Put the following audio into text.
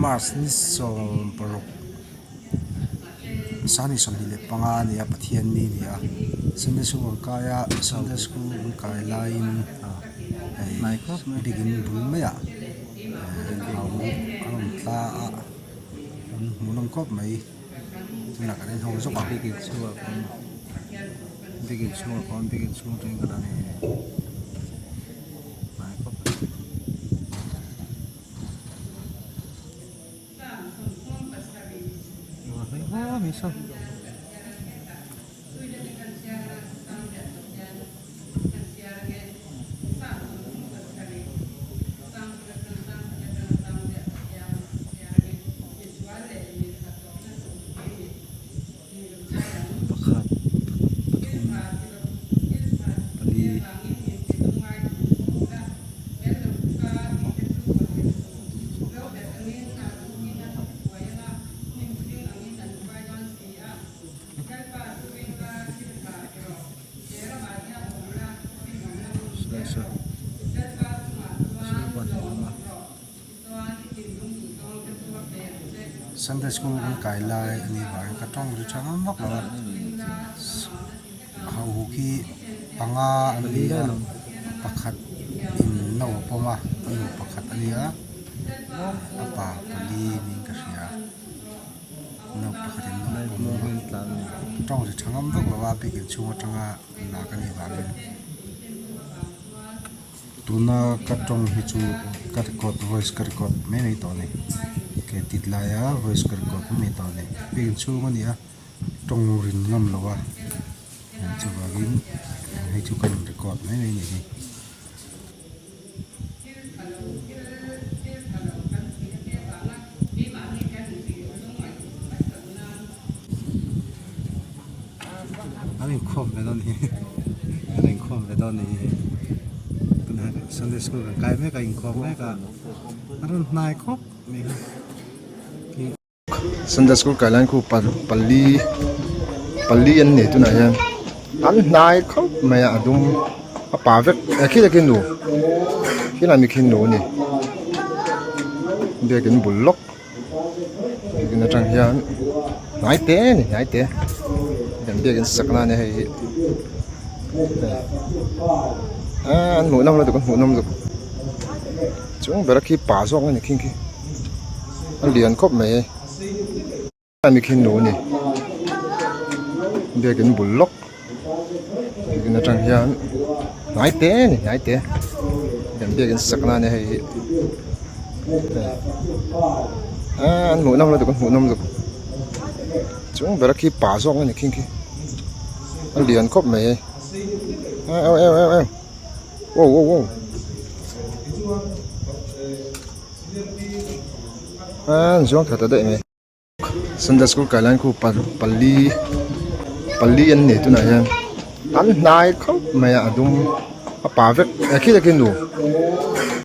March ni 16 25 a ni a Pathian ni a ni a Sunday school kan kai a Sunday school kan kai laiin hei biakin bul maiah hau a rawn tla a an hmuh nawm khawp mai tunah kan en ho zawk ang. Biakin chhungah khawn biakin chhungah khawn biakin chhung atangin ka la nei a ni hnai khawp mai. Pakhat pathum pali Sunday school kan kai lai a nih vangin ka tawng ri tha ngam vak lo a hauhuk hi panga an ni a pakhat in no a pawm a a nu pakhat a nia a pa pali niin ka hria no pakhat in no a pawm a tawng ri tha ngam vak lo a biakin chhung atanga lak a nih vangin. Tuna ka tawng hi chu ka record voice ka record mai mai tawh a ni ke tit laia voice ka record mai mai tawh a ni biakin chhung a ni a tawng rin ngam lo a chuvangin hei chu ka rawn record mai mai a nih hi. An inkhawm ve dawn hi an inkhawm ve dawn nih hi tunah sunday school kan kai mek a inkhawm mek a a rawn hnai khawp mai hi. Sunday school kai lai khu pali pali an ni tunah hian an hnai khawp mai a a dum a pa vek eh khi khi nu khilai mi khi nu a ni biakin bul lawk. Biakin atang hian hnai te a ni hnai te kan biakin sak na ania hei hi aaa an hmuh nawm lutuk an hmuh nawm lutuk chung ber a khi pa zawk a ni khing khi a lian khawp mai hei a mi khi nu a ni biakin bul lawk biakin atang hian hnai te a ni hnai te kan biakin sak na ania hei hi aaa an hmuh nawm lutuk an hmuh nawm lutuk chung ber a khi pa zawk a ni khing khi a lian khawp mai hei eu eu eu eu wow wow wow aaa an zuang thla ta daih mai. Sunday school kai lai khu pali pali an ni tunah hian an hnai khawp mai a a dum a pa vek eh khi khi nu.